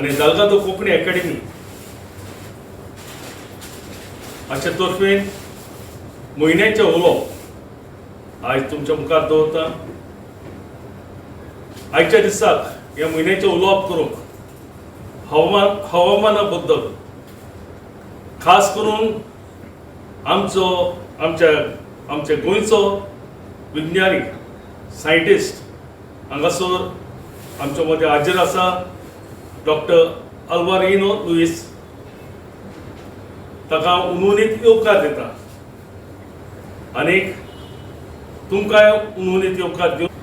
आनी दाल्गादो कोंकणी अकॅडमी हाचे तर्फेन म्हयन्याचें उलोवप आयज तुमच्या मुखार दवरता. आयच्या दिसाक ह्या म्हयन्याचें उलोवप करूंक हवामाना बद्दल खास करून आमचो आमच्या आमच्या गोंयचो विज्ञानीक सायंटिस्ट हांगासर आमच्या मदें हाजीर आसा, डॉक्टर अल्वारिनो लुईस. ताका उनउनीत येवकार दिता आनीक तुमकांय उनउनीत येवकार दिवन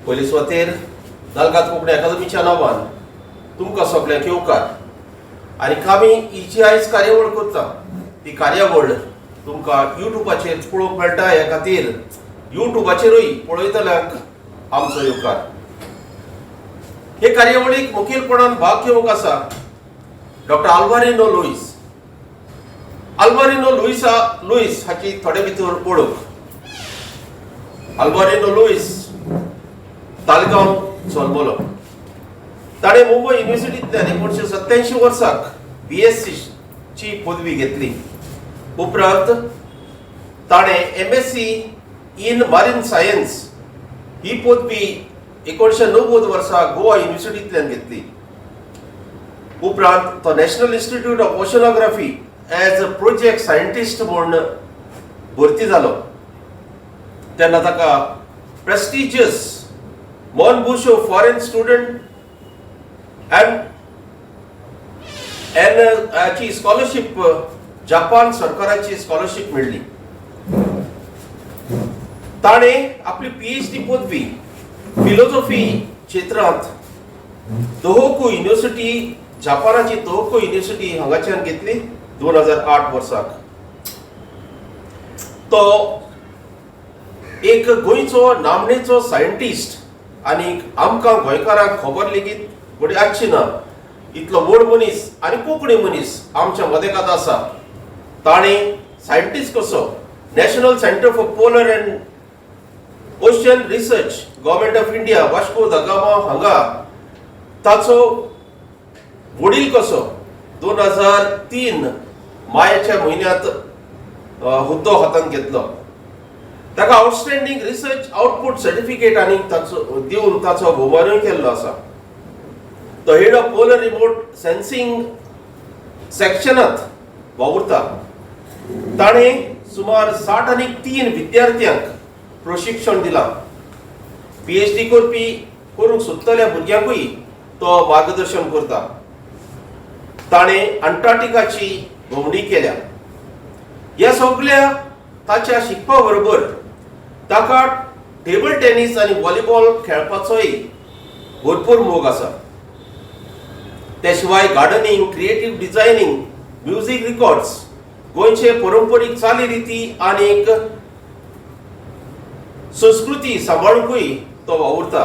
पयले सुवातेर दाल्गाद कोंकणी अकादमीच्या नांवान तुमकां सगल्यांक येवकार. आनी आमी ही जी आयज कार्यावळ करता ती कार्यावळ तुमकां युट्यूबाचेर पळोवंक मेळटा, ह्या खातीर युट्यूबाचेरूय पळयतल्यांक आमचो येवकार. हे कार्यावळीक मुखेलपणान भाग घेवंक आसा डॉक्टर आल्वारिनो लुईस. आल्वारिनो लुईस हाची थोडे भितर वळख. आल्वारिनो लुईस तालगांव जल्मलो. ताणें मुंबय युनिव्हर्सिटींतल्यान 1987 वर्साक BSc ची पदवी घेतली. उपरांत ताणें MSc in marine science ही पदवी 1990 वर्सा गोवा युनिव्हर्सिटींतल्यान घेतली. उपरांत तो National Institute of Oceanography as a project scientist म्हूण भरती जालो. तेन्ना ताका prestigious Monbusho foreign student and N ची स्कॉलरशीप, जपान सरकाराची स्कॉलरशीप मेळ्ळी. ताणें आपली PhD पदवी फिलोजॉफी क्षेत्रांत तोहोकू युनिव्हर्सिटी, जपानाची तोहोकू युनिव्हर्सिटी हांगाच्यान घेतली 2008 वर्साक. तो एक गोंयचो नामनेचो सायंटिस्ट आनी आमकां गोंयकारांक खबर लेगीत घडये आसची ना इतलो व्हड मनीस आनी कोंकणी मनीस आमच्या मदेकात आसा. ताणें सायंटिस्ट कसो National Centre for Polar and Ocean Research, Government of India, Vasco da Gama हांगा ताचो वडील कसो 2003 मायाच्या म्हयन्यांत हुद्दो हातांत घेतलो. ताका आउटस्टँडींग रिसर्च आउटपूट सर्टिफिकेट आनी ताचो दिवन ताचो भोवमानूय केल्लो आसा. तो head of polar remote sensing सेक्शनांत वावुरता. ताणें सुमार 63 विद्यार्थ्यांक प्रशिक्षण दिलां. PhD करपी, करूंक सोदतल्या भुरग्यांकूय तो मार्गदर्शन करता. ताणें अंटार्क्टिकाची भोंवडी केल्या. ह्या सगल्या ताच्या शिकपा बरोबर ताका टेबल टेनीस आनी व्हॉलीबॉल खेळपाचोय भरपूर मोग आसा. ते शिवाय gardening, creative designing, music records, गोंयचे परंपरीक चालीरिती आनी संस्कृती सांबाळुंकूय तो वावुरता.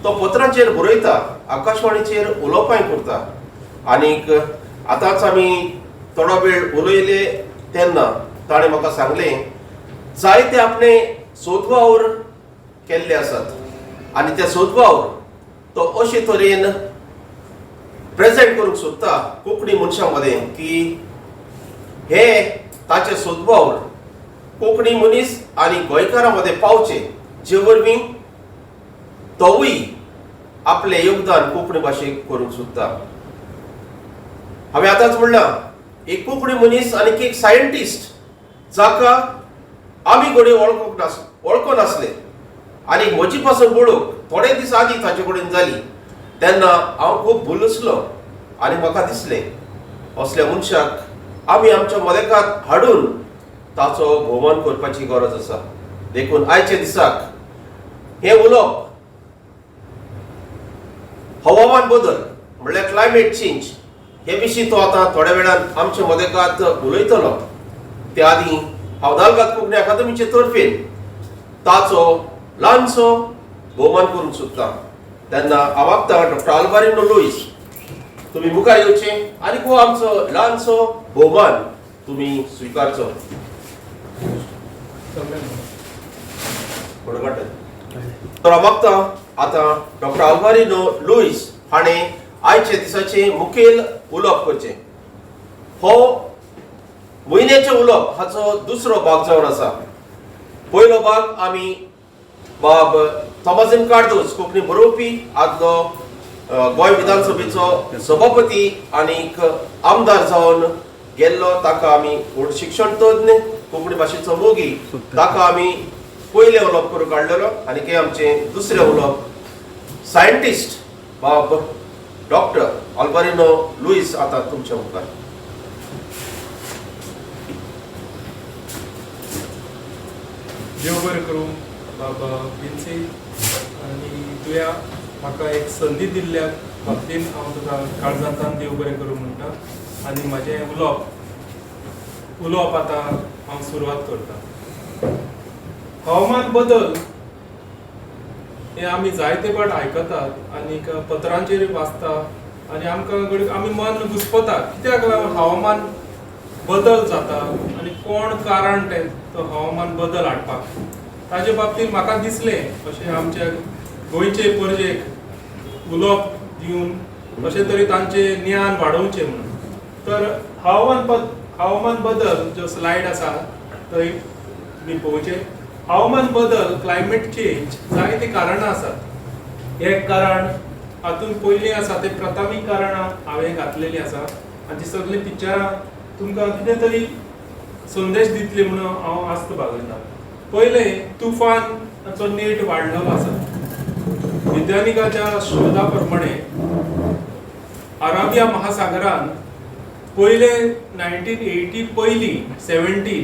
तो पत्रांचेर बरयता, आकाशवाणीचेर उलोवपांय करता. आनीक आतांच आमी थोडो वेळ उलयले तेन्ना ताणें म्हाका सांगलें, जायते आपणे सोदवावर केल्ले आसात आनी ते सोदवावर तो अशे तरेन प्रेजेंट करूंक सोदता कोंकणी मनशां मदें की हे ताचे सोदवावर कोंकणी मनीस आनी गोंयकारां मदें पावचे, जे वरवीं तोवूय आपलें योगदान कोंकणी भाशेक करूंक सोदता. हांवें आतांच म्हणलां, एक कोंकणी मनीस आनी एक सायंटिस्ट जाका आमी घडये वळखो नासले आनी म्हजी पासून वळख थोडे दीस आदीं ताचे कडेन जाली तेन्ना हांव खूब भुल्लुसलो आनी म्हाका दिसलें असल्या मनशाक आमी आमच्या मदेकात हाडून ताचो भोवमान करपाची गरज आसा. देखून आयच्या दिसाक हें उलोवप हवामान बदल म्हणल्यार क्लायमेट चेंज हे विशीं तो आतां थोड्या वेळान आमच्या मदेकात उलयतलो. त्या आदीं हांव दाल्गाद कोंकणी अकादमीचे तर्फेन ताचो ल्हानसो भोवमान करूंक सोदता. तेन्ना हांव मागता, डॉक्टर आल्वारिनो लुईस, तुमी मुखार येवचे आनी हो आमचो ल्हानसो भोवमान तुमी स्विकारचो. फोटो काडटा. तर हांव मागता आतां डॉक्टर आल्वारिनो लुईस हाणें आयच्या दिसाचें मुखेल उलोवप करचें. हो म्हयन्याचें उलोवप हाचो दुसरो भाग जावन आसा. पयलो भाग आमी बाब तोमाजीन कार्दोज, कोंकणी बरोवपी, आदलो गोंय विधानसभेचो सभापती आनीक आमदार जावन गेल्लो, ताका आमी व्हड शिक्षण तज्ञ, कोंकणी भाशेचो मोगी, ताका आमी पयलें उलोवप करून काडलेलो. आनी हें आमचें दुसरें उलोवप सायंटिस्ट बाब डॉक्टर अल्बारिनो लुईस आतां तुमच्या मुखार. देव बरें करूं बाबा विन्सी, आनी तुवें म्हाका एक संदी दिल्ल्या बाबतीन हांव तुका काळजांतान देव बरें करूं म्हणटा. आनी म्हाजें उलोवप उलोवप आतां हांव सुरवात करता. हवामान बदल हे आमी जायते फावट आयकतात आनी पत्रांचेर वाचता आनी आमकां घडये आमी मन घुस्पता कित्याक लागून हवामान बदल जाता आनी कोण कारण तें तो हवामान बदल हाडपाक. ताजे बाबतींत म्हाका दिसलें अशें आमच्या गोंयचे परजेक उलोवप दिवन अशें तरी तांचें ज्ञान वाडोवचें म्हणून. तर हवामान बदल जो स्लायड आसा थंय मी पळोवचें. हवामान बदल, क्लायमेट चेंज, जायतीं कारणां आसात. एक कारण हातूंत पयलीं आसा ते प्राथमीक कारणां हांवें घातलेलीं आसा आनी ती सगळीं पिक्चरां तुमकां कितें तरी संदेश दितली म्हणून हांव आस्त बाळगितां. पयलें, तुफानाचो नेट वाडलेलो आसा. विज्ञानिकाच्या शोधा प्रमाणे अराबिया महासागरान पयले 1980 पयलीं 17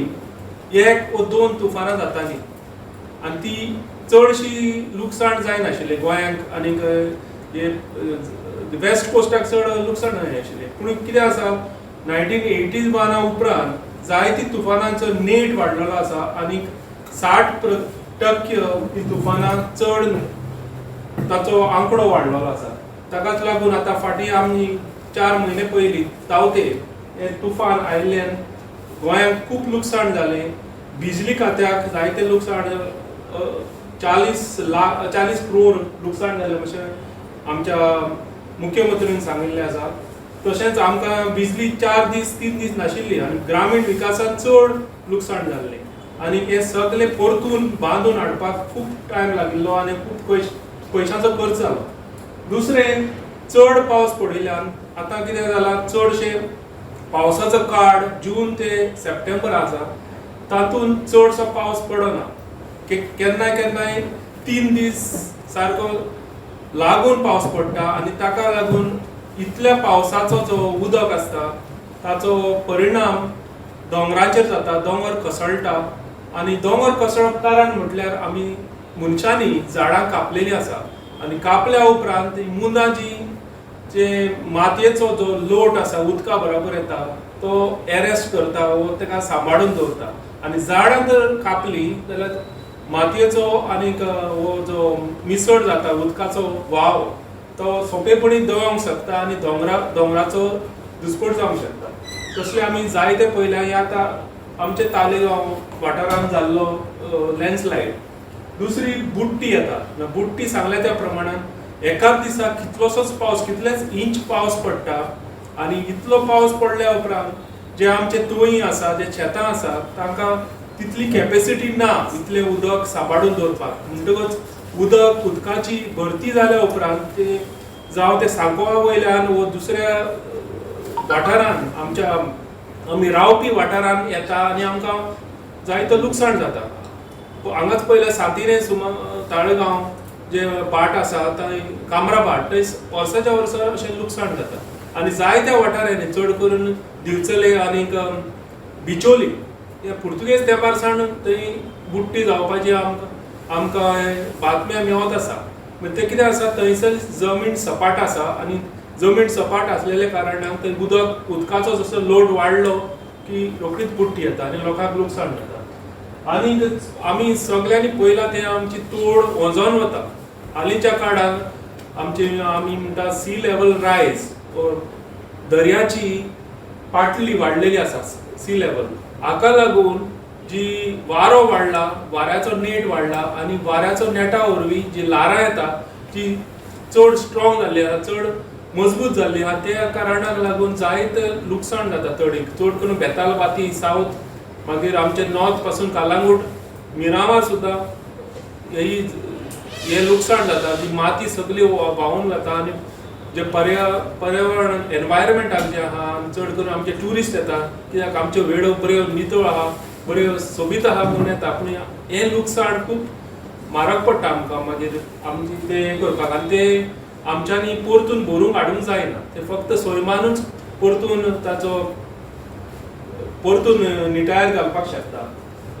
एक वो दोन तुफानां जातालीं आनी ती चडशी लुकसाण जायनाशिल्लें गोंयांक आनीक हे वेस्ट कोस्टाक चड लुकसाण जायनाशिल्लें. पूण कितें आसा, 1981 उपरांत जायती तुफानांचो नेट वाडलेलो आसा आनी 60% ही तुफानां चड ताचो आंकडो वाडलेलो आसा. ताकाच लागून आतां फाटीं आमी 4 म्हयने पयलीं तावते हे तुफान आयिल्ल्यान गोंयांक खूब लुकसाण जालें. बिजली खात्याक जायतें लुकसाण, 40 क्रोर लुकसाण जालें अशें आमच्या मुख्यमंत्रीन सांगिल्लें आसा. तशेंच आमकां बिजली 4 दीस 3 दीस नाशिल्ली आनी ग्रामीण विकासांत चड लुकसाण जाल्लें आनी हें सगळें परतून बांदून हाडपाक खूब टायम लागिल्लो आनी खूब पयशांचो खर्च जालो. दुसरें, चड पावस पडिल्ल्यान आतां कितें जालां, चडशे पावसाचो काळ जून ते सप्टेंबर आसा, तातूंत चडसो पावस पडना. केन्ना केन्नाय 3 दीस सारको लागून पावस पडटा आनी ताका लागून इतल्या पावसाचो जो उदक आसता ताचो परिणाम दोंगराचेर जाता, दोंगर कोसळटा. आनी दोंगर कोसळप कारण म्हटल्यार आमी मनशांनी झाडां कापलेलीं आसा आनी कापल्या उपरांत मुंदां जी जे मातयेचो जो लोट आसा उदका बराबर येता तो एरेस्ट करता वो ताका सांबाळून दवरता आनी झाडां जर कापली जाल्यार मातयेचो आनीक हो जो मिसळ जाता उदकाचो वाव तो सोंपेपणी देंवोंक शकता आनी दोंगराचो दुस्पट जावंक शकता. तसले आमी जायते पळयल्या. हे आतां आमचे तालेगांव वाठारांत जाल्लो लँडस्लायड. दुसरी बुडटी येता. बुडटी सांगल्या त्या प्रमाणान एकाच दिसा कितलोसोच पावस, कितलेच इंच पावस पडटा आनी इतलो पावस पडल्या उपरांत जे आमचे तोयी आसा, जे शेतां आसा, तांकां तितली कॅपेसिटी ना इतलें उदक सांबाळून दवरपाक. म्हणटकच उदकाची भरती जाल्या उपरांत ते जावं ते सांकवा वयल्यान वो दुसऱ्या वाठारान आमच्या आमी रावपी वाठारान येता आनी आमकां जायतो लुकसाण जाता. हांगाच पळयल्यार सातिरे सुमार ताळगांव जे भाट आसा थंय कामरा भाट थंय वर्साच्या वर्सा अशें लुकसाण जाता आनी जायत्या वाठारांनी चड करून दिवचले आनीक बिचोली हे पुर्तुगेज तेंपार सावन थंय बुडटी जावपाची आमकां बातम्या मेळत आसा. म्हणजे तें कितें आसा, थंयसर जमीन सपाट आसा आनी जमीन सपाट आसलेल्या कारणान थंय उदकाचो जसो लोड वाडलो की रोखडीच बुडटी येता आनी लोकांक लुकसाण जाता. आनी आमी सगल्यांनी पळयलां तें आमची तोड वजोन वता. हालींच्या काळान आमी म्हणटा सी लेवल रायज, दर्याची पाटली वाडलेली आसा सी लेवल. हाका लागून जी वारो वाडला, वाऱ्याचो नेट वाडला आनी वाऱ्याचो नेटा वरवीं जी ल्हारां येता ती चड स्ट्रॉंग जाल्ली आसा, चड मजबूत जाल्ली आसा. त्या कारणाक लागून जायते लुकसाण जाता तडीक, चड करून बेतालबाती सावथ, मागीर आमचे नॉर्थ पासून कालांगूट, मिरामार सुद्दां हे लुकसाण जाता. ती माती सगळी व्हांवून वता आनी जे पर्यावरण एनवायरमेंटाक जे आहा, चड करून आमचे ट्युरिस्ट येता कित्याक आमच्यो वेळो बऱ्यो नितळ आहा, बऱ्यो सोबीत आहा म्हणून येता, पूण हें लुकसाण खूब म्हारग पडटा आमकां. मागीर आमची तें करपाक आनी ते आमच्यांनी परतून भरूंक हाडूंक जायना, ते फक्त सैमानूच परतून ताचो परतून निटायर घालपाक शकता.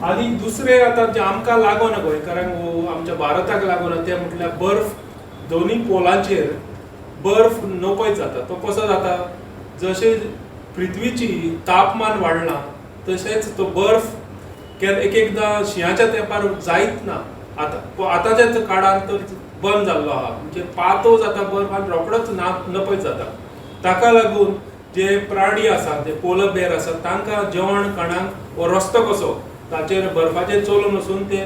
आनी दुसरें आतां जें आमकां लागून गोंयकारांक वो आमच्या भारताक लागून तें म्हटल्यार बर्फ, दोनूय पोलांचेर बर्फ नपयत जाता. तो कसो जाता, जशें पृथ्वीची तापमान वाडलां तशेंच तो बर्फ एक एकदां शिंयाच्या तेंपार जायत ना. आतां आतांच्या काळान तर बंद जाल्लो आहा, म्हणजे पातो जाता बर्फ आनी रोखडोच ना नपयत जाता. ताका लागून जे प्राणी आसा, जे पोलर बेर आसा, तांकां जेवण खाणाक हो रस्तो कसो ताचेर बर्फाचेर चलून वचून ते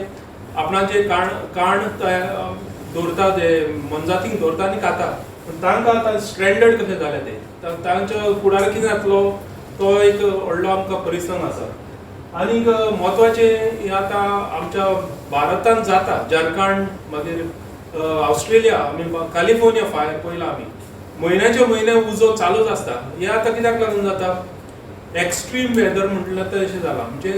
आपणाचे काण दवरता, ते मोनजातींक दवरता आनी खाता. पूण तांकां आतां स्ट्रेंडर्ड कशें जालें ते तांचो फुडार कितें जातलो तो एक व्हडलो आमकां परिश्रम आसा. आनीक म्हत्वाचें हें आतां आमच्या भारतांत जाता, झारखंड, मागीर ऑस्ट्रेलिया, आमी कॅलिफोर्निया फायर पळयला, आमी म्हयन्याचे म्हयने उजो चालूच आसता. हें आतां कित्याक लागून जाता, एक्स्ट्रीम वेदर म्हटल्यार तशें जालां, म्हणजे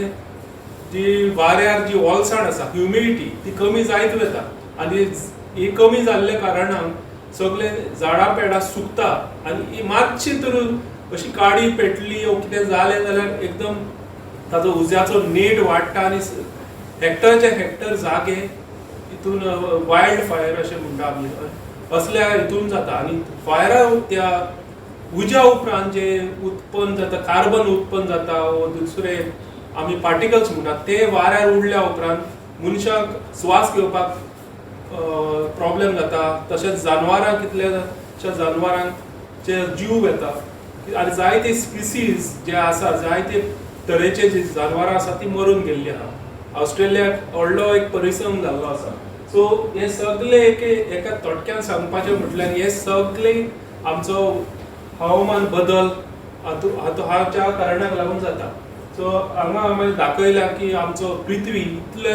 जी वाऱ्यार जी ओलसाण आसा, ह्युमिडिटी, ती कमी जायत वता आनी ही कमी जाल्ल्या कारणान सगळे झाडां पेडां सुकता आनी मातशी तर अशी काडी पेटली वो कितें जालें जाल्यार एकदम ताचो उज्याचो नेट वाडटा आनी हेक्टरचे हेक्टर जागे हितून वायल्ड फायर अशें म्हणटा आमी, असल्या हितून जाता. आनी फायरा त्या उज्या उपरांत जे उत्पन्न जाता, कार्बन उत्पन्न जाता वो दुसरे आमी पार्टिकल्स म्हणटात, ते वाऱ्यार उडल्या उपरांत मनशाक स्वास घेवपाक प्रॉब्लेम जाता. तशेंच जानवरांक, कितल्याशा जानवरांचे जीव वेता आनी जायते स्पिसीज जे आसा, जायते तरेचे जे जानवरां आसा ती मरून गेल्ली आहा. ऑस्ट्रेलियाक व्हडलो एक परिश्रम जाल्लो आसा. सो हे सगळे एका थोडक्यान सांगपाचें म्हटल्यार हे सगळे आमचो हवामान बदल हाच्या कारणाक लागून जाता. सो हांगा आमी दाखयल्या की आमचो पृथ्वी इतले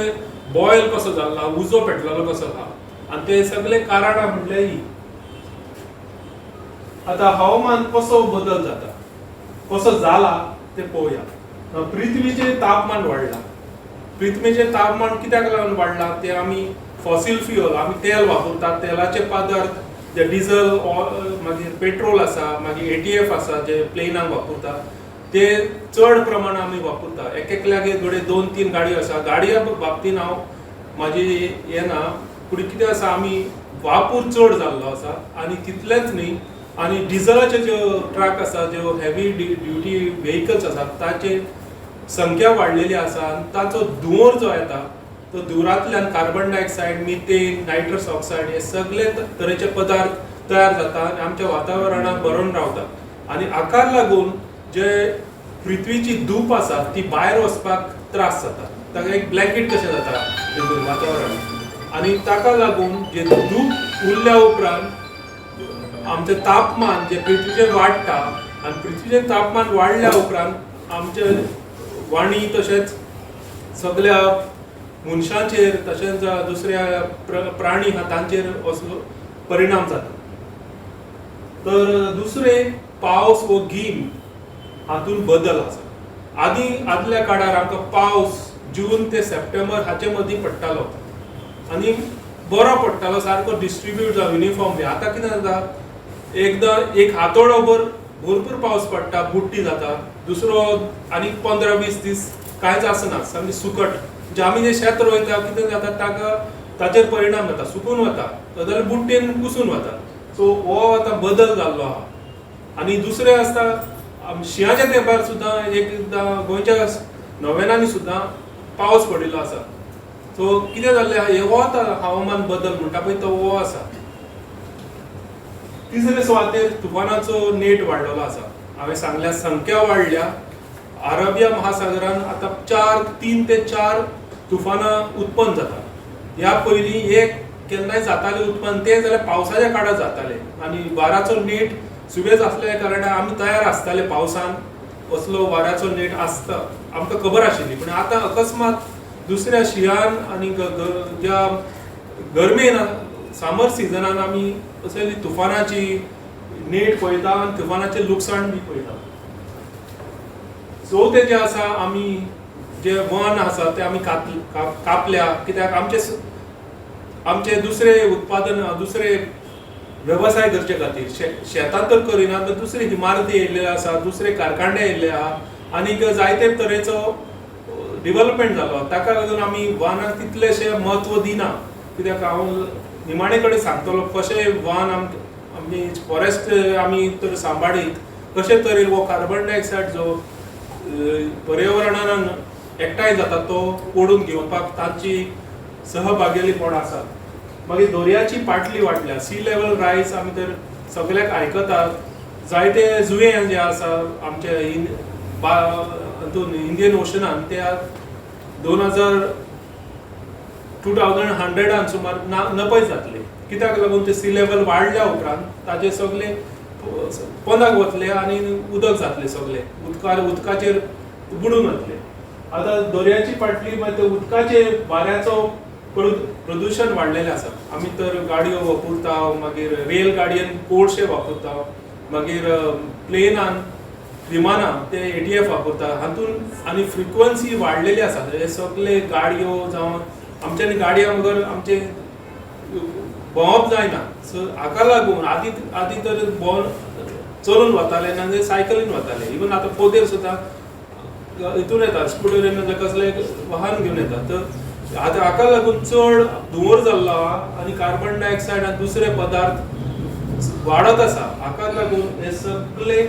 बॉयल कसो जाल्लो, उजो पेटलेलो कसो आहा आनी ते सगळे कारणां म्हटल्यार ही. आतां हवामान कसो बदल जाता, कसो जाला ते पळोवया. पृथ्वीचें तापमान वाडलां. पृथ्वीचें तापमान कित्याक लागून वाडलां तें आमी फॉसील फ्युअल, आमी तेल वापरतात, तेलाचे पदार्थ जे डिझल, मागीर पेट्रोल आसा, मागीर ATF आसा जे प्लेनाक वापरता, ते चड प्रमाणान आमी वापरता. एक एकल्यागेर घडये 2-3 गाडयो आसा. गाडया बाबतीन हांव म्हाजी हें ना, पूण कितें आसा आमी वापूर चड जाल्लो आसा. आनी तितलेंच न्ही, आनी डिझलाचे ज्यो ट्रक आसा, ज्यो हेवी ड्युटी व्हेकल्स आसा ताचे संख्या वाडलेली आसा आनी ताचो धुंवर जो येता तो धुंवरांतल्यान carbon dioxide, methane, nitrous oxide हे सगळे तरेचे पदार्थ तयार जाता आनी आमच्या वातावरणाक भरून रावता. आनी हाका लागून जे पृथ्वीची धूप आसा ती भायर वचपाक त्रास जाता, ताका एक ब्लँकेट कशें जाता तितून वातावरण. आनी ताका लागून जे धूप उरल्या उपरांत आमचें तापमान जे पृथ्वीचेर वाडटा आनी पृथ्वीचें तापमान वाडल्या उपरांत आमचे वाणी तशेंच सगळ्या मनशांचेर तशेंच दुसऱ्या प्राणी आहा तांचेर असलो परिणाम जाता. तर दुसरें पावस वो गीम हातूंत बदल आसा. आदी आदल्या काळार आमकां पावस जून ते सप्टेंबर हाचे मदीं पडटालो आनी बरो पडटालो, सारको डिस्ट्रिब्यूट जावन युनिफॉर्मली. आतां कितें जाता, एकदां एक हातोडोभर भरपूर पावस पडटा, बुडटी जाता, दुसरो आनी 15-20 दीस कांयच आसना, सामकें सुकट. म्हणजे आमी जें शेत रोयता कितें जाता ताका ताचेर परिणाम जाता, सुकून वता, जाल्यार बुडटेन कुसून वता. सो हो आतां बदल जाल्लो आहा. आनी दुसरें आसता शिंयाच्या तेंपार सुद्दां एकदां गोंयच्या नोव्हेंनांनी सुद्दां पावस पडिल्लो आसा. सो कितें जाल्लें आहा, हो आतां हवामान बदल म्हणटा पळय तो हो आसा. तिसरे सुवातेर तुफानाचो नेट वाडलेलो आसा. हांवें सांगल्या संख्या वाडल्या. अरबिया महासागरान आतां 3 ते 4 तुफानां उत्पन्न जाता. ह्या पयलीं 1 केन्नाय जातालें उत्पन्न तें जाल्यार पावसाच्या काळार जातालें आनी वाऱ्याचो नेट सुबेज आसल्या कारणान आमी तयार आसताले. पावसान असलो वाऱ्याचो नेट आसता आमकां खबर आशिल्ली, पूण आतां अकस्मात दुसऱ्या शिंयान आनी ज्या गरमेन समर सिजनान आमी असली तुफानाची नेट पळयता आनी तुफानाचें लुकसाण बी पळयता. चवथें जें आसा, आमी जे वन आसा ते आमी कापल्या, कित्याक आमचे आमचे दुसरे उत्पादन दुसरे वेवसाय करचे खातीर शेतां तर करिना, तर दुसरे इमारती येयल्ले आसा, दुसरे कारखाने येयल्ले आहा आनीक जायते तरेचो डिवलपमेंट जालो. ताका लागून आमी वनाक तितलेशें म्हत्व दिना, कित्याक हांव निमाणे कडेन सांगतलो कशें वन आमी फॉरेस्ट आमी तर सांबाळीत कशे तरेन हो कार्बन डायऑक्सायड जो पर्यावरणान एकठांय जाता तो ओडून घेवपाक तांची सहभागेलीपण आसा. मागीर दर्याची पाटली वाडल्या, सी लेवल रायज आमी तर सगळ्याक आयकतात. जायते जुये जे आसा आमचे हातून इंडियन ओशनान ते 2100 सुमार नपय जातले, कित्याक लागून ते सी लेवल वाडल्या उपरांत ताजे सगळे पोंदाक वतले आनी उदक जातले, सगळे उदकाचेर बुडून वतले. आतां दर्याची पाटली मागीर उदकाचेर वाऱ्याचो प्रदुशण वाडलेलें आसा. आमी तर गाडयो वापरता, मागीर रेल गाडयेन कोळशे वापरता, मागीर प्लेनान विमानां ते ATF वापरता, हातून आनी फ्रिक्वन्सी वाडलेली आसा. हे सगळे गाडयो जावं आमच्यानी गाडयां बगर आमचें भोंवप जायना. सो हाका लागून आदी आदी तर भोंवन चलून वताले ना जाल्यार सायकलीन वताले. इवन आतां पोदेर सुद्दां हितून येता, स्कुटरीन ना जाल्यार कसलें वाहन घेवन येता. तर आतां हाका लागून चड धुंवर जाल्लो आहा आनी कार्बन डायऑक्सायड आनी दुसरे पदार्थ वाडत आसा. हाका लागून हे सगळे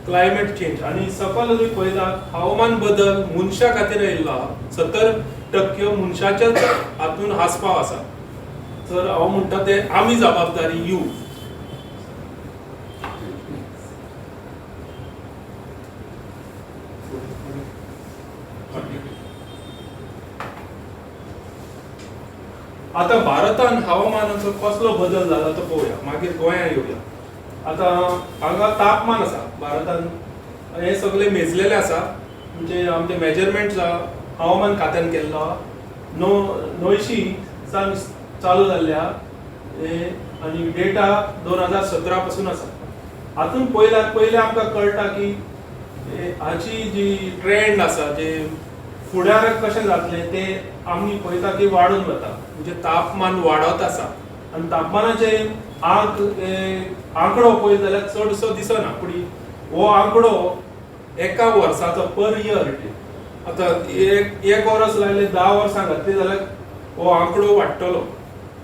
क्लायमेट चेंज आनी सकल तुमी पळयता हवामान बदल मनशा खातीर आयिल्लो आहा. 70% मनशाच्याच हातून आस्पाव आसा. तर हांव म्हणटा ते आमी जबाबदारी you. आतां भारतान हवामानाचो कसलो बदल जाला तो पळोवया, मागीर गोंया येवया. आतां हांगा तापमान आसा भारतान, हे सगळे मेजलेले आसा, म्हणजे आमचे मेजरमेंट हवामान खात्यान केल्लो आहा. 900 सावन चालू जाल्ले आहा आनी डेटा 2017 पासून आसा. हातून पयलें आमकां कळटा की हाची जी ट्रेंड आसा जे फुडाराक कशें जातलें ते आमी पळयता की वाडून वता, म्हणजे तापमान वाडत आसा. आनी तापमानाचे आंकडो पळयत जाल्यार चडसो दिसना, पूण हो आंकडो एका वर्साचो पर इयर. आतां एक वर्स लायलें 10 वर्सां घातली जाल्यार हो आंकडो वाडटलो,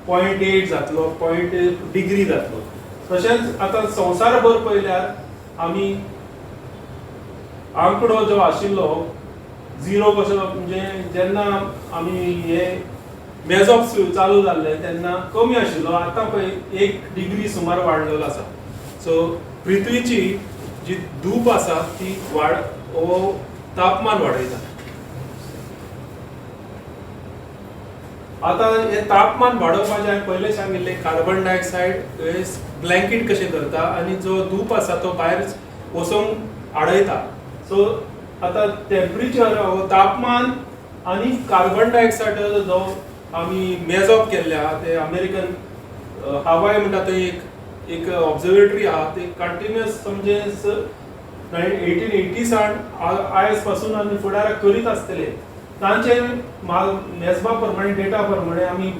0.8 जातलो, 0.8 डिग्री जातलो. तशेंच आतां संवसारभर पळयल्यार आमी आंकडो जो आशिल्लो 0 कसो, म्हणजे जेन्ना आमी हे मेजप चालू जाल्लें तेन्ना कमी आशिल्लो, आतां पळय 1 डिग्री सुमार वाडलेलो आसा. सो पृथ्वीची जी धूप आसा ती हो तापमान वाडयता. आतां हे तापमान वाडोवपाचें हांवें पयलें सांगिल्लें, कार्बन डायऑक्सायड ब्लँकेट कशें करता आनी जो धूप आसा तो भायर वचोंक आडयता. सो आतां टेम्परेचर तापमान आनी कार्बन डायऑक्सायड जो आमी मेजप केल्ले आहा ते अमेरिकन हवाय म्हणटा थंय एक ऑब्जर्वेटरी आहा, ते कंटिन्युअस म्हणजे 1880 सावन आयज पासून आमी फुडाराक करीत आसतले. तांचे मेजपा प्रमाणे डेटा प्रमाणे आमी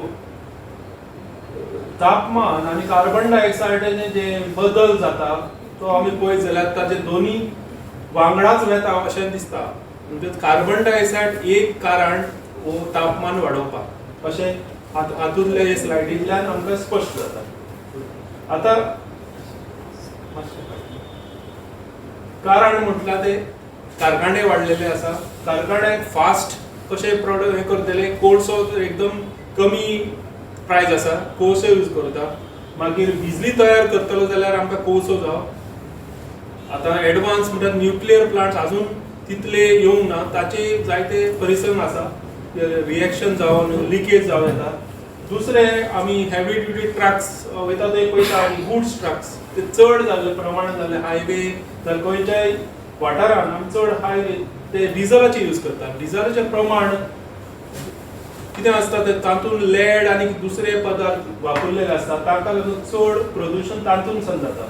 तापमान आनी कार्बन डायऑक्सायडाचे जे बदल जाता तो आमी पळयत जाल्यार ताचे दोनी वांगडाच वेता अशें दिसता. म्हणजे कार्बन डायऑक्सायड एक कारण हो तापमान वाडोवपाक, अशें हातूंतले स्लायडींतल्यान आमकां स्पश्ट जाता. आतां कारण म्हटल्यार ते कारखाने वाडलेले आसा, कारखान्याक फास्ट कशें प्रोडक्ट हें करतले, कोळसो एकदम कमी प्रायज आसा, कोळसो यूज करता. मागीर बिजली तयार करतलो जाल्यार आमकां कोळसो जावो. आतां एडवान्स म्हणटात न्युक्लियर प्लांट्स अजून तितले येवंक ना, ताचे जायते परिश्रम आसा, रिएक्शन जावन लिकेज जावं येता. दुसरे आमी हेवी ड्युटी ट्रक्स वयता ते पळयता आमी, गुड्स ट्रक्स ते चड जाल्ले प्रमाणान जाल्ले. हायवे जाल्यार खंयच्याय वाठारान आमी चड हायवे ते डिजलाचे यूज करतात. डिजलाचें प्रमाण कितें आसता ते तातूंत लेड आनी दुसरे पदार्थ वापरलेले आसता, ताका लागून चड प्रदुशण तातूंतल्यान जाता.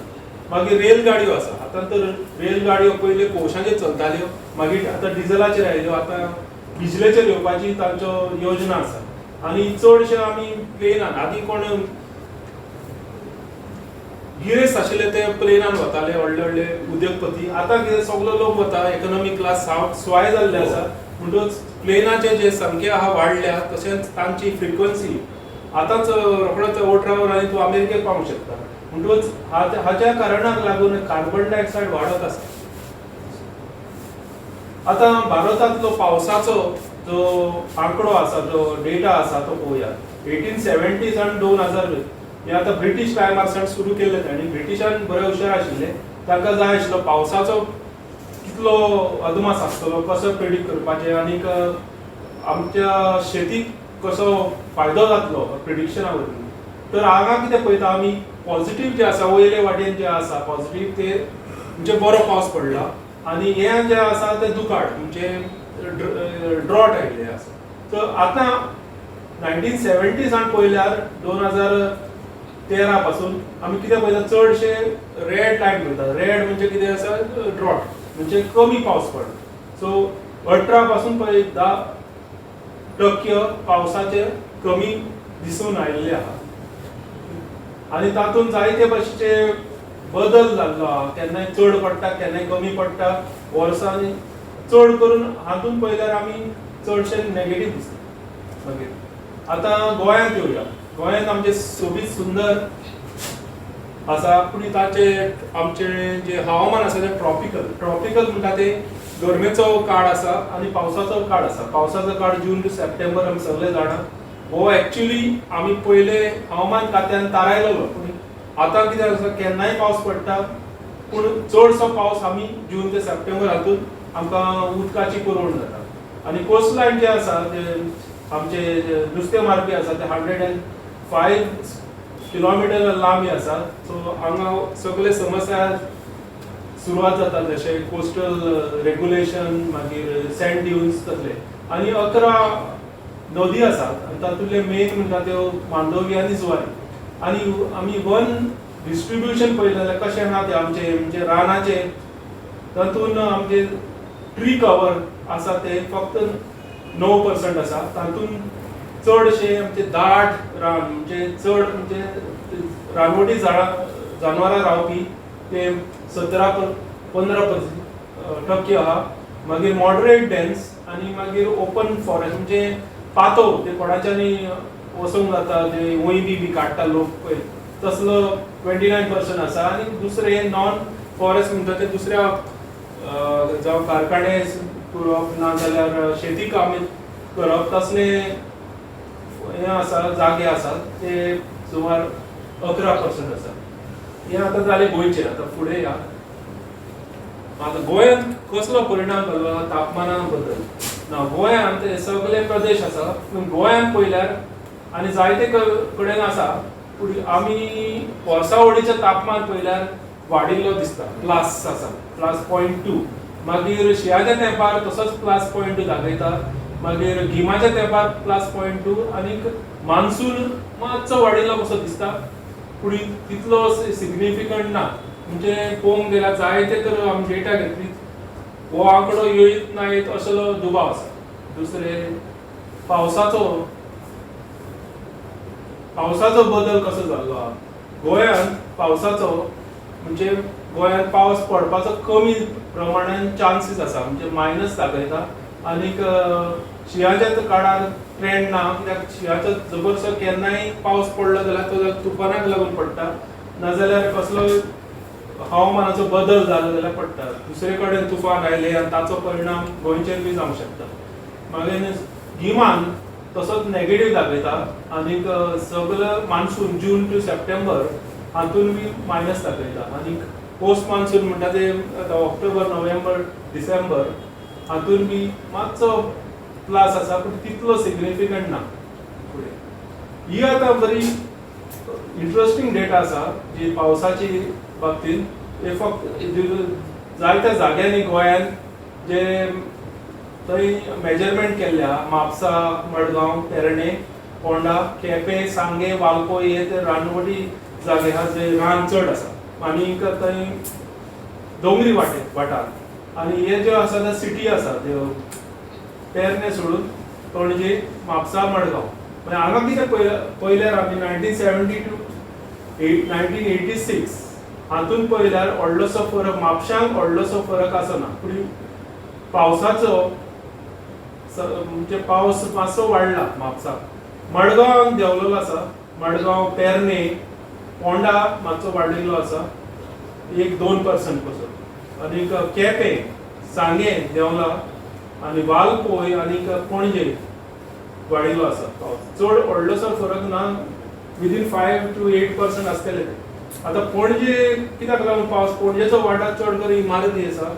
मागीर रेलगाडयो आसा. आतां तर रेलगाडयो पयलीं कोळशाचेर चलताल्यो, मागीर आतां डिजलाचेर आयल्यो, आतां बिजलेचेर येवपाची तांच्यो योजना आसा. आनी चडशे आमी प्लेनान, आदीं कोण गिरेस्त आशिल्ले ते प्लेनान वताले, व्हडले व्हडले उद्योगपती. आतां कितें सगलो लोक वता इकॉनॉमी क्लास, स्वाय जाल्ले आसा. म्हणटकच प्लेनाचे जे संख्या आहा वाडल्या, तशेंच तांची फ्रिक्वन्सी आतांच रोखडोच 18 वरांनी तूं अमेरिकेक पावूंक शकता. म्हणटकच हाच्या कारणाक लागून कार्बन डायऑक्सायड वाडत आसा. आतां भारतांतलो पावसाचो जो आंकडो आसा, जो डेटा आसा तो पळोवया. 1870 आनी 2000 हे आतां ब्रिटीश टायमार सावन सुरू केल्ले तांणी. ब्रिटिशान बरे हुशार आशिल्ले, तांकां जाय आशिल्लो पावसाचो कितलो अदमास आसतलो, कसो प्रेडिक्ट करपाचें आनीक आमच्या शेतीक कसो फायदो जातलो प्रिडिक्शना वरवीं. तर हांगा कितें पळयता आमी, पॉझिटीव जे आसा वयले वाटेन जे आसा पॉझिटीव ते म्हणजे बरो पावस पडला आनी हे जे आसा ते दुकाळ म्हणजे ड्रॉट आयिल्ले आसा. तर आतां 1970 सावन पळयल्यार 2013 पासून आमी कितें पळयता, चडशे रेड लायन पळयता. रेड म्हणजे कितें आसा, ड्रॉट म्हणजे कमी पावस पडला. सो 18 पासून पळय 10% पावसाचे कमी दिसून आयिल्ले आहा आनी तातूंत जायते भाशेचे बदल जाल्लो आहा. केन्नाय चड पडटा, केन्नाय कमी पडटा वर्सांनी. चड करून हातूंत पळयल्यार आमी चडशे नेगेटीव दिसता. मागीर आतां गोंयांत येवया. गोंयांत आमचें सोबीत सुंदर आसा, पूण ताचे आमचे जे हवामान आसा तें ट्रॉपिकल. ट्रॉपिकल म्हणटा ते गरमेचो काळ आसा आनी पावसाचो काळ आसा. पावसाचो काळ जून टू सप्टेंबर आमी सगळे जाणा. हो एक्चुली आमी पयले हवामान खात्यान थारायलेलो, पूण आतां कितें आसा, केन्नाय पावस पडटा, पूण चडसो पावस आमी जून ते सप्टेंबर हातूंत आमकां उदकाची पुरवण जाता. आनी कोस्टलायन जे आसा ते आमचे नुस्तें मारपी आसा ते 105 किलोमिटर लांबी आसा. सो हांगा सगळे समस्या सुरवात जाता, जशे कोस्टल रेग्युलेशन, मागीर सँड ड्युन्स तसले. आनी 11 नदी आसात आनी तातूंतले मेन म्हणटा त्यो मांडोवी आनी जुवारी. आनी आमी वन डिस्ट्रिब्युशन पळयलें जाल्यार कशें आहा तें आमचें म्हणजे रानाचें, तातूंत आमचे ट्री कवर आसा ते फक्त 9% आसा. तातूंत चडशे आमचे दाट रान म्हणजे चड म्हणजे रानवटी झाडां जानवरां रावपी ते 17 15% आहा. मागीर मॉडरेट डेन्स आनी मागीर ओपन फॉरेस्ट म्हणजे पातो ते कोणाच्यानी वचोंक जाता, ते वंय बी काडटा लोक पळय तसलो 29% आसा. आनी दुसरे नॉन फॉरेस्ट म्हणटा ते दुसऱ्या जावं कारखाने करप ना जाल्यार शेती काम करप तसले हे आसा जागे आसा ते सुमार 11% आसा. हें आतां जालें गोंयचें. आतां फुडें या. आतां गोंयांत कसलो परिणाम जालो तापमाना बद्दल ना. गोंयांत हे सगळे प्रदेश आसा, पूण गोंयांत पळयल्यार आनी जायते कडेन आसा, पूण आमी वर्सावळीचें तापमान पळयल्यार वाडिल्लो दिसता, प्लस आसा, +0.2. मागीर शिंयाच्या तेंपार तसोच +0.2 दाखयता, मागीर गिमाच्या तेंपार +0.2 आनी मान्सून मातसो वाडिल्लो कसो दिसता, पूण तितलो सिग्निफिकंट ना. म्हणजे पळोवंक गेल्यार जायते तर आमी डेटा घेतली, हो आंकडो येयत ना येत असलो दुबाव आसा. दुसरे पावसाचो पावसाचो बदल कसो जाल्लो आहा गोंयांत. पावसाचो म्हणजे गोंयांत पावस पडपाचो कमी प्रमाणान चान्सीस आसा, म्हणजे मायनस दाखयता. आनीक शिंयाच्या काळार ट्रेंड ना, कित्याक शिंयाचो जबरदस्त केन्नाय पावस पडलो जाल्यार तो तुफानाक लागून पडटा, नाजाल्यार कसलो हवामानाचो बदल जालो जाल्यार पडटा. दुसरे कडेन तुफान आयले आनी ताचो परिणाम गोंयचेर बी जावंक शकता. मागीर गिमान तसोच नेगेटीव दाखयता आनीक सगलो मान्सून जून टू सप्टेंबर हातून बी मायनस दाखयता. आनी पोस्ट मान्सून म्हणटा ते आतां ऑक्टोबर, नोव्हेंबर, डिसेंबर हातून बी मातसो प्लस आसा, पूण तितलो सिग्निफिकंट ना. फुडें ही आतां बरी इंट्रस्टींग डेटा आसा जी पावसाची बाबतींत. हे फक्त जायत्या जाग्यांनी गोंयांत जे थंय मेजरमेंट केल्ले आहा, म्हापसा, मडगांव, पेरणे, पोंडा, केपें, सांगे, वालपोय हे ते रानवटी जागे आहा जे रान चड आसा आनी थंय दोंगरी वाठार. आनी हे ज्यो आसा ते सिटी आसा, त्यो पेरणे सोडून पणजे, म्हापसा, मडगांव. मागीर हांगा कितें पळयल्यार आमी 1970 to 1986 हातून पळयल्यार व्हडलोसो फरक, म्हापशांक व्हडलोसो फरक आसना, पूण पावसाचो म्हणजे पावस मातसो वाडला म्हापसा. मडगांव देंवलेलो आसा, मडगांव, पेरणे, पोंडा मातसो वाडिल्लो आसा 1-2% कसो. आनी केपें, सांगें देंवला आनी वालपोय आनी पणजे वाडिल्लो आसा पावस. चड व्हडलोसो फरक ना, विदीन 5 to 8% आसतले ते. आतां पणजे कित्याक लागून पावस, पणजेचो वाठार चड करून इमारती आसा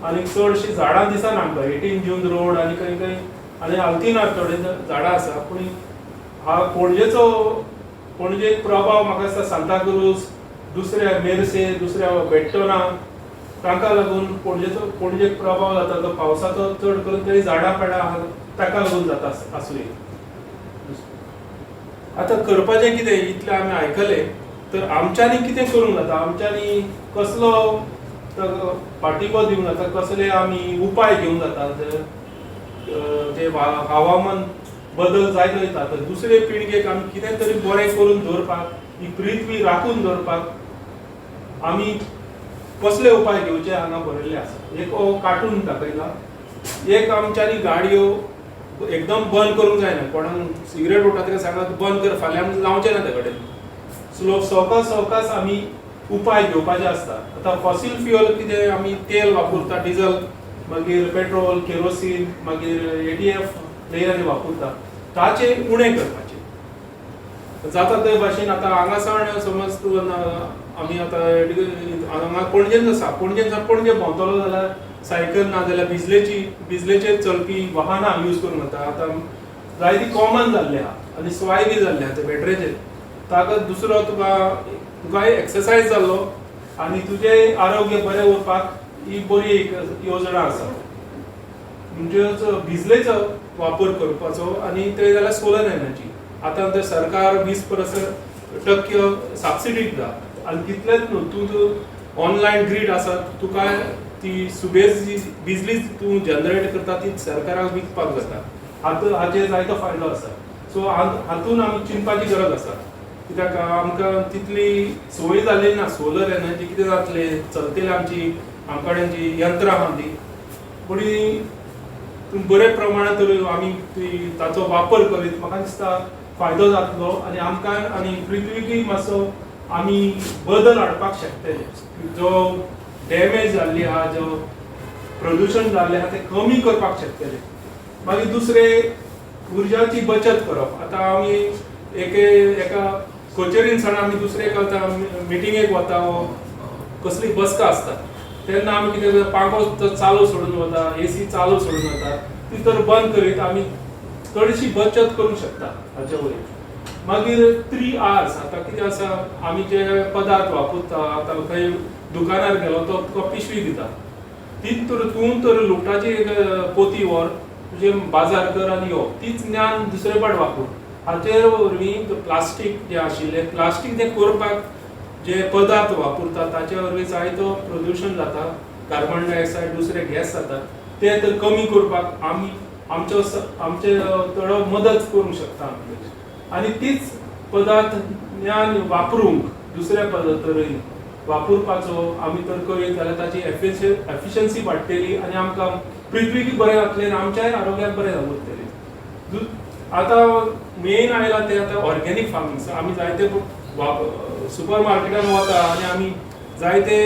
आनी चडशीं झाडां दिसना आमकां. 18 जून रोड आनी खंय खंय आनी आल्तिनार थोडे झाडां आसा, पूण हा पणजेचो पणजे प्रभाव म्हाका दिसता सांताक्रूज, दुसऱ्या मेर्से, दुसऱ्या बेट्टोना, तांकां लागून पणजेचो पणजेक प्रभाव जाता तो पावसाचो चड करून थंय झाडां पेडां आहा ताका लागून जाता आसुये. आतां करपाचें कितें इतलें आमी आयकलें, तर आमच्यांनी कितें करूंक जाता, आमच्यांनी कसलो पाठिंबो दिवंक जाता, कसले आमी उपाय घेवंक जाता जे हवामान बदल जायत वयता, तर दुसरे पिळगेक आमी कितें तरी बरें करून दवरपाक, ही पृथ्वी राखून दवरपाक आमी कसले उपाय घेवचे हांगा बरयल्ले आसा. एक हो कार्टून दाखयला, एक आमच्यांनी गाडयो एकदम बंद करूंक जायना, कोणाक सिगरेट ओडटा ताका सांगला बंद कर, फाल्यां आमी लावचें ना ते कडेन. स्लो सवकास सवकास आमी उपाय घेवपाचे आसता. आतां फॉसील फ्युअल कितें आमी तेल वापरता, डिजल, मागीर पेट्रोल, केरोसीन, मागीर ATF लेयरांनी वापरता, ताचे उणें करपाचे जाता ते भाशेन. आतां हांगा सावन समज तूं आमी आतां हांगा पणजेन आसा, पणजेन सावन पणजे भोंवतलो जाल्यार सायकल ना जाल्यार बिजलेचेर चलपी वाहनां यूज करूंक जाता. आतां जायती कॉमन जाल्ली आहा आनी स्वाय बी जाल्ली आहा ते बॅटरेचेर. ताका दुसरो तुका तुकाय एक्सरसायज जाल्लो आनी तुजें आरोग्य बरें उरपाक ही बरी एक योजना आसा. म्हणजेच बिजलेचो वापर करपाचो आनी ते जाल्यार सोलर एनर्जी. आतां तर सरकार 20% सबसिडी दिता आनी तितलेंच न्हू, तूं ऑनलायन ग्रीड आसा, तुका ती सुबेज जी बिजली तूं जनरेट करता ती सरकाराक विकपाक जाता. हाचेर जायतो फायदो आसा. सो हातून आमी चिंतपाची गरज आसा, कित्याक आमकां तितली सोय जाली ना. सोलर एनर्जी कितें जातलें, चलतली आमची आमकडेन जी यंत्रां आहा ती, पूण बऱ्या प्रमाणांत तर आमी ताचो वापर करीत म्हाका दिसता फायदो जातलो आनी आमकां आनी पृथ्वीकय मातसो आमी बदल हाडपाक शकतले. जो डॅमेज जाल्ली आहा, जो प्रदुशण जाल्लें आहा तें कमी करपाक शकतले. मागीर दुसरें उर्जाची बचत करप. आतां आमी एके एका कचेरीन सावन आमी दुसरे आतां मिटिंगेक वता, कसली बसका आसता तेन्ना आमी कितें पांखो चालू सोडून वता, एसी चालू सोडून वता, ती तर बंद करीत आमी चडशी बचत करूंक शकता हाचे वयर. मागीर 3 R's. आतां कितें आसा, आमी जे पदार्थ वापरता, आतां खंय दुकानार गेलो तो तुका पिशवी दिता, तीच तर तूं तर लुगटाची एक पोती व्हर, तुजें बाजार कर आनी यो, तीच ज्ञान दुसरे पाट वापर. हाचे वरवीं प्लास्टीक जें आशिल्लें, प्लास्टीक जें करपाक जे पदार्थ वापरता ताचे वरवीं जायतो प्रदुशण जाता, कार्बन डायऑक्सायड दुसरे गॅस जाता, ते तर कमी करपाक आमी आमचो आमचे थोडो मदत करूंक शकता आमी. आनी तीच पदार्थ ज्ञान वापरूंक दुसऱ्या तरेन वापरपाचो आमी तर करीत जाल्यार ताची एफिशन्सी वाडटली आनी आमकां पृथ्वीकय बरें जातलें आनी आमच्याय आरोग्याक बरें उरतलें. आतां मेन आयला तें आतां ऑर्गेनीक फार्मींग. आमी जायते सुपर मार्केटान वता आनी आमी जायते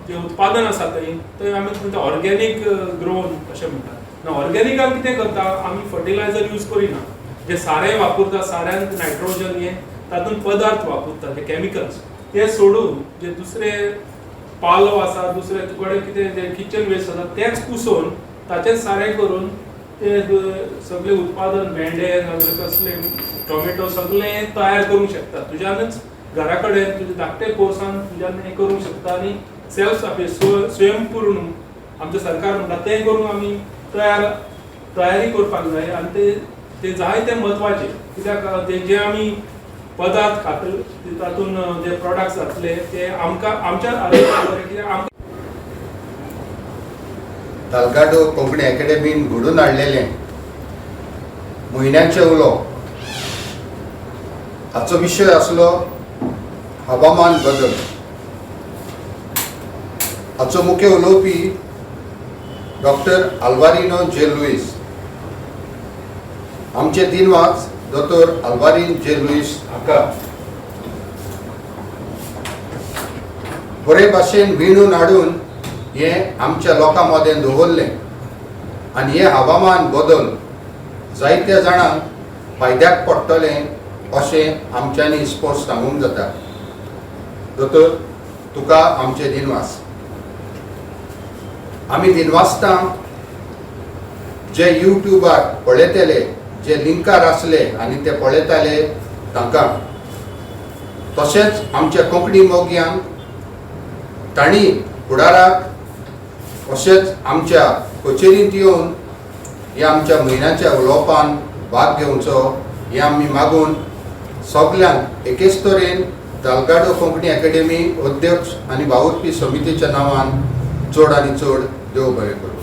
जे उत्पादन आसा थंय थंय आमी म्हणटा ऑर्गेनीक ग्रोवन अशें म्हणटा. ना ऑर्गेनिकान कितें करता, आमी फर्टिलायझर यूज करिना, जे सारें वापरता, साऱ्यांत नायट्रोजन हे तातूंत पदार्थ वापरता, जे केमिकल्स ते सोडून जे दुसरे पालो आसा, दुसरे तुकडे कितें जे किचन वेस्ट आसा तेच कुसोवन ताचें सारें करून ते सगळे उत्पादन भेंडे नाजाल्यार कसले टोमॅटो सगळे तयार करूंक शकता तुज्यानच घरा कडेन, तुज्या धाकटे पोरसान तुज्यान हें करूंक शकता आनी सेल्फ स्वयंपूर्ण आमचें सरकार म्हणटा तें करूंक आमी तयारी करपाक जाय. आनी ते ते जायते म्हत्वाचे, कित्याक ते जे आमी पदार्थ खातले तातूंत जे प्रोडक्ट्स जातले ते आमकां आमच्या आरोग्याक बरें, कित्याक आमकां. तालगाडो कोंकणी एकेडमीन घडून हाडलेलें म्हयन्याचें उलोवप हाचो विशय आसलो हवामान बदल. हाचो मुख्य उलोवपी डॉक्टर आल्वारिनो जे लुईस. आमचे दिनवास दोतोर आल्वारीन जे लुईस हाका बरे भाशेन विणून हाडून हें आमच्या लोकां मदें दवरलें आनी हें हवामान बदल जायत्या जाणांक फायद्याक पडटलें अशें आमच्यांनी स्पश्ट सांगूंक जाता. दोतोर, तुका आमचे दिनवास. आमी दिनवासता जे युट्यूबार पळयतले, जे लिंकार आसले आनी ते पळयताले तांकां, तशेंच आमच्या कोंकणी मोगयांक तांणी फुडाराक अशेंच आमच्या कचेरींत येवन ह्या आमच्या म्हयन्याच्या उलोवपान भाग घेवचो हें आमी मागून सगल्यांक एकेच तरेन दालगाडो कोंकणी एकेडमी अध्यक्ष आनी वावुरपी समितीच्या नांवान चड आनी चड देव बरें करूं.